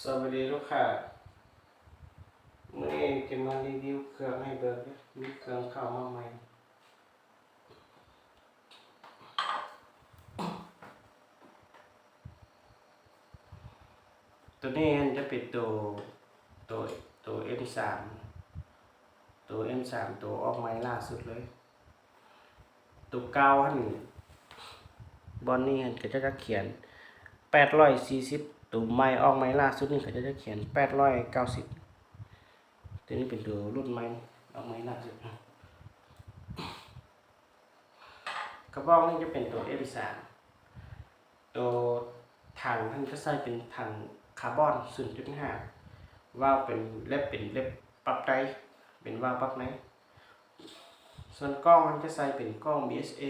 ສະບາຍດີລູກຄ້າ, ມື້ນີ້ຈະມາຣີວິວເຄື່ອງໃຫ້ເບິ່ງ, ມີເຄື່ອງເຂົ້າມາໃໝ່. ໂຕນີ້ຫັ້ນຈະເປັນໂຕ ໂຕ ໂຕເອັມສາມ ໂຕເອັມສາມ ໂຕອອກໃໝ່ລ່າສຸດເລີຍ. ໂຕເກົ່າຫັ້ນ ບ່ອນນີ້ຫັ້ນເຂົາເຈົ້າຈະຂຽນແປດຮ້ອຍສີ່ສິບ, ໂຕໃໝ່ອອກໃໝ່ລ່າສຸດນີ້ເຂົາເຈົ້າຈະຂຽນແປດຮ້ອຍເກົ້າສິບ. ໂຕນີ້ເປັນໂຕລຸ້ນໃໝ່ ອອກໃໝ່ລ່າສຸດ. ກະບອກນີ້ຈະເປັນໂຕເອັມສາມ. ໂຕຖັງຫັ້ນຈະໃສ່ເປັນຖັງຄາບອນສູນຈຸດຫ້າ, ວາວເປັນເລັບ ເປັນເລັບປັບໃນ ເປັນວາວປັບໃນ. ສ່ວນກ້ອງຫັ້ນຈະໃສ່ເປັນກ້ອງບີເອັສເອ,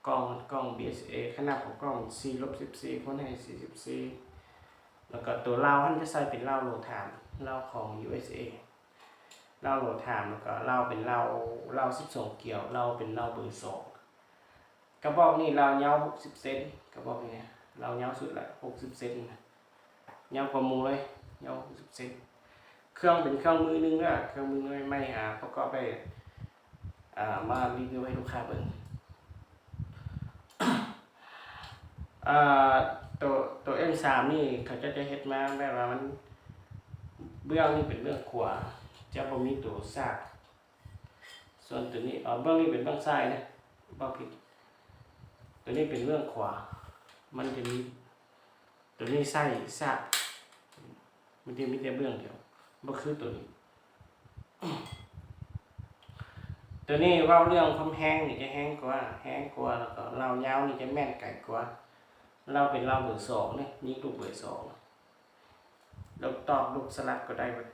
ກ້ອງ ກ້ອງບີເອັສເອ, ຂະໜາດຂອງກ້ອງສີ່ລົບສິບສີ່ຄູນໃຫ້ສີ່ສິບສີ່. ແລ້ວກໍໂຕເລົາຫັ້ນຈະໃສ່ເປັນເລົາໂຫຼຖານ, ເລົາຂອງຢູເອັສເອ, ເລົາໂຫຼຖານ, ແລ້ວກໍເລົາເປັນເລົາ ເລົາສິບສອງກຽວ, ເລົາເປັນເລົາເບີສອງ. ກະບອກນີ້ລາວຍາວຫົກສິບເຊັນ, ກະບອກນີ້ລາວຍາວສຸດລະຫົກສິບເຊັນ, ຍາວກວ່າໝູ່ເລີຍ, ຍາວຫົກສິບເຊັນ. ເຄື່ອງເປັນເຄື່ອງມືໜຶ່ງເດີ, ເຄື່ອງມືໜຶ່ງໃໝ່ໆ ຫາປະກອບໄດ້ ອ່າ ມາຣີວິວໃຫ້ລູກຄ້າເບິ່ງ. ອ່າ ໂຕ ໂຕເອັມສາມນີ້ເຂົາເຈົ້າຈະເຮັດມາແບບວ່າມັນ ເບື້ອງນີ້ເປັນເບື້ອງຂວາ, ຈະບໍ່ມີໂຕຊາກ. ສ່ວນໂຕນີ້ ເອີ ເບື້ອງນີ້ເປັນເບື້ອງຊ້າຍນະ, ເວົ້າຜິດ, ໂຕນີ້ເປັນເບື້ອງຂວາ, ມັນຈະມີ ໂຕນີ້ຊ້າຍຊາກ, ມັນຈະມີແຕ່ເບື້ອງດຽວ, ບໍ່ຄືໂຕນີ້. ໂຕນີ້ເວົ້າເລື່ອງຄວາມແຮງນີ້ຈະແຮງກວ່າ, ແຮງກວ່າ, ແລ້ວກໍລາວຍາວນີ້ຈະແມ່ນໄກກວ່າ. ລາວເປັນລາວເບີສອງເດ້, ຍິງລູກເບີສອງ, ລູກຕອກ ລູກສະຫຼັບກໍໄດ້ເບິດ.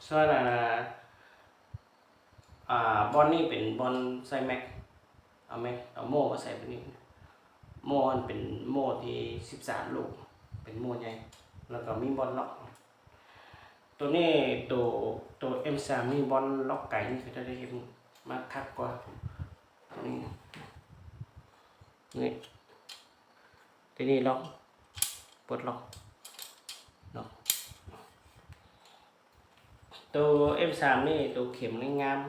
ສ່ວນ ອ່າ ອ່າ ບ່ອນນີ້ເປັນບ່ອນໃສ່ແມັກ, ເອົາແມັກ ເອົາໂມ່ມາໃສ່ໂຕນີ້. ໂມ່ຫັ້ນເປັນໂມ່ທີສິບສາມລູກ, ເປັນໂມ່ໃຫຍ່, ແລ້ວກໍມີບ່ອນລັອກ. ໂຕນີ້ ໂຕ ໂຕເອັມສາມນີ້ບ່ອນລັອກໄກນີ້ເຂົາເຈົ້າໄດ້ເຮັດມາຄັກກວ່າ. ໂຕນີ້ ນີ້ ໂຕນີ້ລັອກ, ປົດລັອກ, ລັອກ. ໂຕເອັມສາມນີ້ ໂຕເຂັມນີ້ງາມ,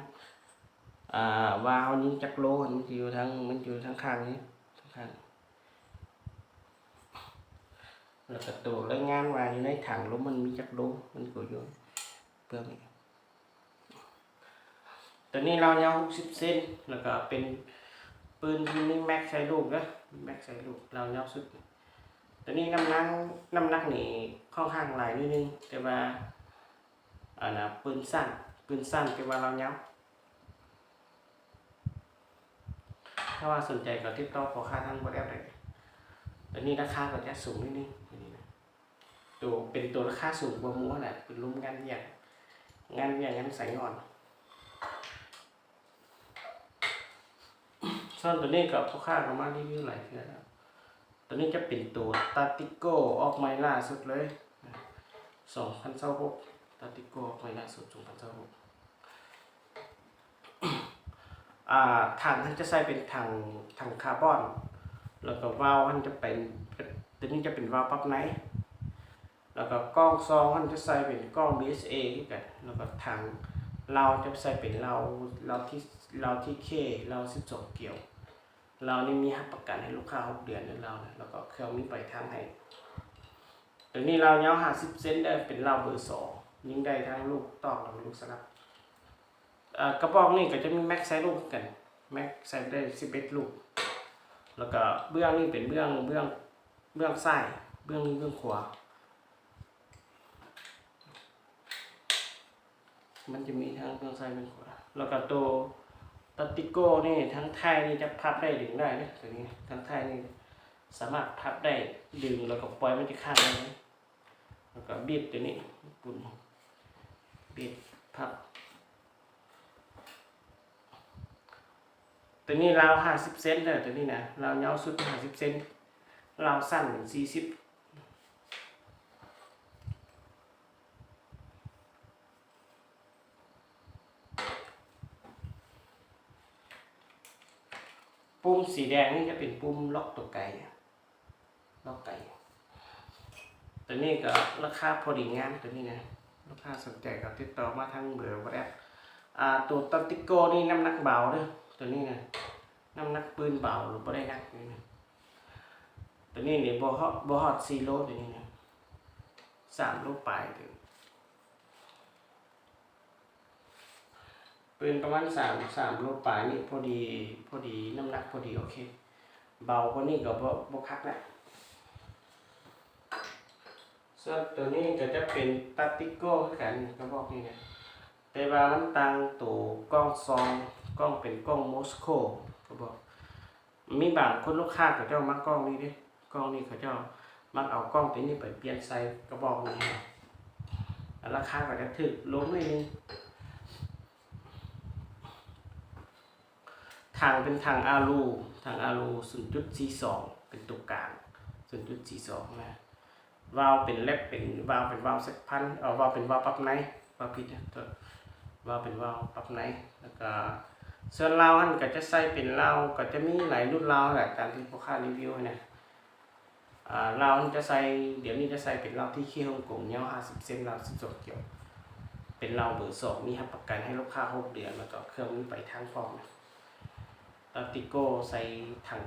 ອ່າ ວ່າເຮົາຍິງຈັກໂລ ມັນຈະຢູ່ທາງ ມັນຢູ່ທາງຂ້າງນີ້ ທາງຂ້າງ. ແລ້ວກໍໂຕລາຍງານວ່າຢູ່ໃນຖັງລົມມັນມີຈັກໂລ ມັນກໍຢູ່ເບື້ອງນີ້. ໂຕນີ້ລາວຍາວຫົກສິບເຊັນ, ແລ້ວກໍເປັນປືນທີ່ມີແມັກໃສ່ລູກເດີ, ມີແມັກໃສ່ລູກ, ລາວຍາວສຸດ. ໂຕນີ້ນ້ຳໜັກ ນ້ຳໜັກນີ້ຄ່ອນຂ້າງຫຼາຍໜ້ອຍໜຶ່ງ, ແຕ່ວ່າ ອັນນ່າ ປືນສັ້ນ ປືນສັ້ນ ແຕ່ວ່າລາວຍາວ. ຖ້າວ່າສົນໃຈກໍຕິດຕໍ່ພໍ່ຄ້າທາງ WhatsApp ໄດ້. ໂຕນີ້ລາຄາກໍຈະສູງໜ້ອຍໜຶ່ງ, ໂຕນີ້ນະ ໂຕ ເປັນໂຕລາຄາສູງກວ່າໝູ່ຫັ້ນແຫຼະ, ເປັນລຸ່ມງານວຽກ ງານວຽກ ງານສາຍຍ້ອນ. ສ່ວນໂຕນີ້ກໍພໍ່ຄ້າກໍມາຣີວິວຫຼາຍເທື່ອແລ້ວ. ໂຕນີ້ຈະເປັນໂຕຕາຕິໂກ ອອກໃໝ່ລ່າສຸດເລີຍ ສອງພັນຊາວຫົກ, ຕາຕິໂກ ອອກໃໝ່ລ່າສຸດ ສອງພັນຊາວຫົກ. ອ່າ ຖັງຫັ້ນຈະໃສ່ເປັນຖັງ ຖັງຄາບອນ, ແລ້ວກໍວາວຫັ້ນຈະເປັນ ໂຕນີ້ຈະເປັນວາວປັບໃນ. ແລ້ວກໍກ້ອງຊອງຫັ້ນຈະໃສ່ເປັນກ້ອງບີເອັສເອຄືກັນ, ແລ້ວກໍຖັງເລົາຈະໃສ່ເປັນເລົາ ເລົາທີ ເລົາທີເຄ ເລົາສິບສອງກຽວ. ເລົານີ້ມີຮັບປະກັນໃຫ້ລູກຄ້າຫົກເດືອນເດີເລົານະ, ແລ້ວກໍເຄື່ອງມີປາຍທາງໃຫ້. ໂຕນີ້ເລົາຍາວຫ້າສິບເຊັນເດີ, ເປັນເລົາເບີສອງ, ຍິງໄດ້ທັງລູກຕອກ ແລ້ວກໍລູກສະຫຼັບ. ເອີ ກະບອກນີ້ກໍຈະມີແມັກໃສ່ລູກຄືກັນ, ແມັກໃສ່ໄດ້ສິບເອັດລູກ. ແລ້ວກໍເບື້ອງນີ້ເປັນເບື້ອງ ເບື້ອງ ເບື້ອງຊ້າຍ, ເບື້ອງນີ້ເບື້ອງຂວາ. ມັນຈະມີທັງເບື້ອງຊ້າຍເບື້ອງຂວາ. ແລ້ວກໍໂຕຕາຕິໂກນີ້ ທາງທ້າຍນີ້ຈະພັບໄດ້ດຶງໄດ້ເດ້, ໂຕນີ້ທາງທ້າຍນີ້ສາມາດພັບໄດ້, ດຶງແລ້ວກໍປ່ອຍມັນຈະຄ້າງໄດ້ເລີຍ. ແລ້ວກໍບິດໂຕນີ້ ປຸ່ນ ບິດ ພັບ. ໂຕນີ້ລາວຫ້າສິບເຊັນເດີ, ໂຕນີ້ນະ ລາວຍາວສຸດຫ້າສິບເຊັນ, ລາວສັ້ນສີ່ສິບ. ປຸ່ມສີແດງນີ້ຈະເປັນປຸ່ມລັອກຕົວໄກ. ເວົ້າໄກ. ຕົວນີ້ກໍລາຄາພໍດີງາມ ຕົວນີ້ນະ. ລູກຄ້າສົນໃຈກໍຕິດຕໍ່ມາທາງເບີ WhatsApp. ອ່າ ຕົວຕັດຕິໂກນີ້ນ້ຳໜັກເບົາເດີ້ ຕົວນີ້ນະ. ນ້ຳໜັກປືນເບົາ ບໍ່ໄດ້ໜັກນີ້ນະ. ຕົວນີ້ນີ້ບໍ່ຮອດ ບໍ່ຮອດສີ່ໂລ ຕົວນີ້ນະ ສາມໂລປາຍເດີ້. ປືນປະມານສາມ ສາມໂລປາຍນີ້ ພໍດີ ພໍດີ ນ້ຳໜັກພໍດີ ໂອເຄ. ເບົາກວ່ານີ້ກໍບໍ່ ບໍ່ຄັກລະ. ສ່ວນຕົວນີ້ກໍຈະເປັນຕັດຕິໂກຄືກັນ ກະບອກນີ້ນະ ແຕ່ວ່າມັນຕ່າງໂຕກ້ອງຊອງ ກ້ອງເປັນກ້ອງໂມສໂຄ ກະບອກ. ມີບາງຄົນລູກຄ້າເຂົາເຈົ້າມັກກ້ອງນີ້ເດ້ ກ້ອງນີ້ເຂົາເຈົ້າມັກເອົາກ້ອງຕົວນີ້ໄປປ່ຽນໃສ່ກະບອກນີ້ ລາຄາກໍຈະຖືກລົງໜ້ອຍໜຶ່ງ. ຖັງເປັນຖັງອາລູ ຖັງອາລູ ສູນຈຸດສີ່ສອງ ເປັນຕົວກາງ ສູນຈຸດສີ່ສອງນະ. ວາວເປັນແລັບ ເປັນ ວາວເປັນວາວເຊັດພັນ ເອີ ວາວເປັນວາວປັບໃນ ວາວຜິດນະ ໂທດ ວາວເປັນວາວປັບໃນ. ແລ້ວກະສ່ວນລາວຫັ້ນກະຈະໃສ່ເປັນລາວ ກະຈະມີຫຼາຍລຸ້ນລາວຫັ້ນແຫຼະ ຕາມທີ່ພໍ່ຄ້າຣີວິວຫັ້ນນະ. ອ່າ ລາວຫັ້ນຈະໃສ່ ດຽວນີ້ຈະໃສ່ເປັນລາວທີ່ເຄຮົງກົງ ຍາວຫ້າສິບເຊັນ ລາວສິບສອງກຽວ ເປັນລາວເບີສອງ ມີຮັບປະກັນໃຫ້ລູກຄ້າຫົກເດືອນ ແລ້ວກໍເຄື່ອງມີປາຍທາງພ້ອມນະ. ຕັດຕິໂກໃສ່ຖັງ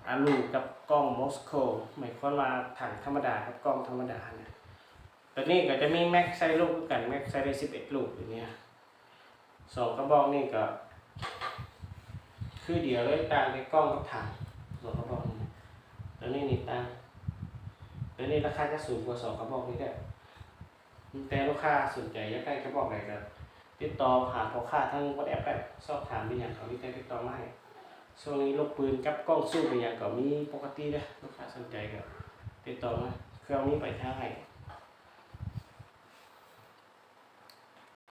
ອາລູກັບກ້ອງໂມສໂຄ ໝາຍຄວາມວ່າຖັງທຳມະດາກັບກ້ອງທຳມະດາຫັ້ນນະ. ຕົວນີ້ກໍຈະມີແມັກໃສ່ລູກຄືກັນ ແມັກໃສ່ໄດ້ສິບເອັດລູກ ຕົວນີ້. ສອງກະບອກນີ້ກໍຄືດຽວເລີຍ ຕ່າງແຕ່ກ້ອງກັບຖັງ ສອງກະບອກນີ້. ຕົວນີ້ນີ້ຕ່າງ ຕົວນີ້ລາຄາຈະສູງກວ່າສອງກະບອກນີ້ແຫຼະ. ແຕ່ລູກຄ້າສົນໃຈຢາກໄດ້ກະບອກໃດກໍຕິດຕໍ່ຫາພໍ່ຄ້າທາງ WhatsApp ໄດ້ ສອບຖາມອີ່ຫຍັງກໍມີແຕ່ຕິດຕໍ່ມາໃຫ້. ຊ່ວງນີ້ລູກປືນກັບກ້ອງຊູມອີ່ຫຍັງກໍມີປົກກະຕິເດີ້ ລູກຄ້າສົນໃຈກໍຕິດຕໍ່ມາ ເຄື່ອງມີປາຍທາງໃຫ້.